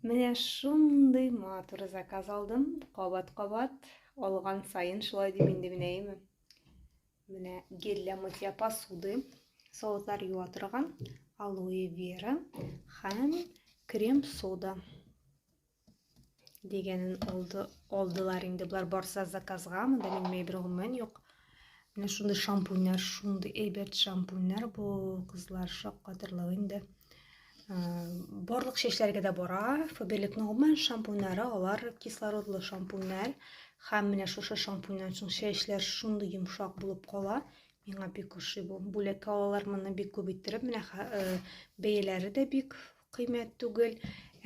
Менә шундый матур заказ алдым. Кабат-кабат алган саен шулай дим инде менә әйеме. Менә гель для мытья посуды, савытлар юа торган алоэ вера һәм крем сода дигәнен алды, алдылар инде. Болар барса заказга, монда минем әйбер гомумән юк. Менә шундый шампуньнар, шундый әйбәт шампуньнар бу, кызлар, шаккатырлык инде. Барлык чәчләргә дә бара. Фаберликның гомумән шампуньнары, алар кислородлы шампуньнар. Һәм менә шушы шампуньнан соң чәчләр шундый йомшак булып кала. Миңа бик ошый бу. Бүләккә алалар моны бик күп иттереп. Менә бәяләре дә бик кыйммәт түгел.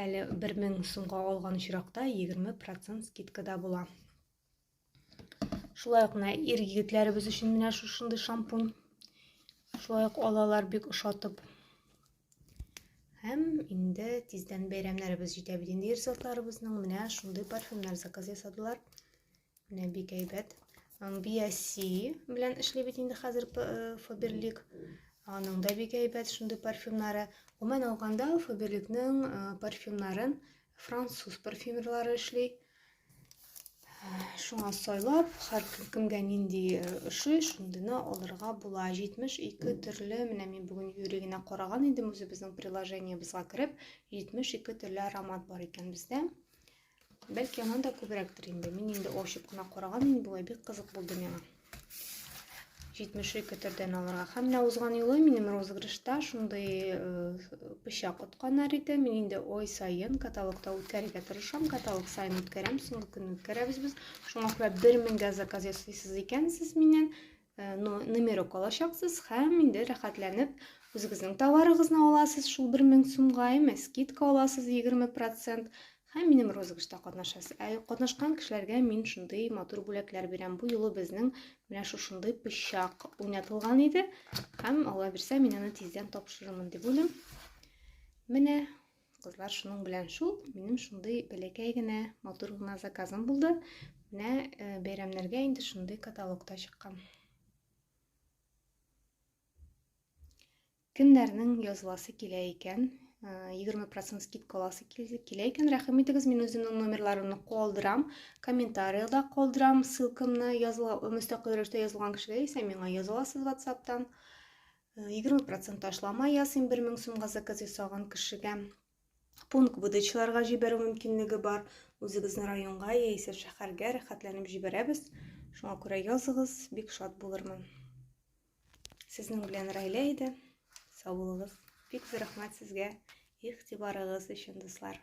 Әле 1000 сумга алган очракта 20% скидкада була. Шулай ук менә ир егетләребез өчен менә шушындый шампунь. Шулай ук алалар бик ошатып. Һәм инде тиздән бәйрәмнәребез җитә бит инде ир затларыбызның. Менә шундый парфюмнар заказ ясадылар. Менә бик әйбәт. BSC белән эшли бит инде хәзер Faberlic. Аның да бик әйбәт шундый парфюмнары. Гомумән алганда Faberlic-ның э, парфюмнарын француз парфюмерлары эшли. Шуңа сайлап, һәр кемгә нинди э, ошый, шундыйны алырга була. 72 төрле, менә мин бүген юри генә караган идем үзебезнең приложениебезгә кереп, 72 төрле аромат бар икән бездә. Бәлки аннан да күбрәктер инде. Мин инде ачып кына караган идем, болай бик кызык булды миңа. 72 төрдән алырга. Һәм менә узган юлы минем розыгрышта шундый э, пычак отканнар иде. Мин инде ай саен каталогта үткәрергә тырышам. Каталог саен үткәрәм, соңгы көнне үткәрәбез без. Шуңа күрә 1000гә заказ ясыйсыз икән сез миннән, э, номерок алачаксыз һәм инде рәхәтләнеп үзегезнең товарыгызны аласыз шул 1000 сумга, әмма скидка аласыз 20%. Һәм минем розыгрышта катнашасыз. Ә катнашкан кешеләргә мин шундый матур бүләкләр бирәм. Бу юлы безнең менә шушындый пычак уйнатылган иде. Һәм Алла бирсә, мин аны тиздән тапшырырмын дип уйлыйм. Менә кызлар, шуның белән шул. Минем шундый бәләкәй генә, матур гына заказым булды. Менә э, бәйрәмнәргә инде шундый каталогта чыккан. Кемнәрнең языласы килә икән, 20% скидка аласы килә икән, рәхим итегез, мин үземнең номерларымны калдырам, комментариядә калдырам, ссылкамны языла, мөстәкыйль рәвештә язылган кешеләр исә миңа яза аласыз WhatsApp-тан. 20% ташлама ясыйм 1000 сумга заказ ясаган кешегә. Пункт выдачаларга җибәрү мөмкинлеге бар. Үзегезнең районга яисә шәһәргә рәхәтләнеп җибәрәбез. Шуңа күрә языгыз, бик шат булырмын. Сезнең белән Райлә иде. Сау булыгыз. Бик зур рәхмәт сезгә игътибарыгыз өчен, дуслар.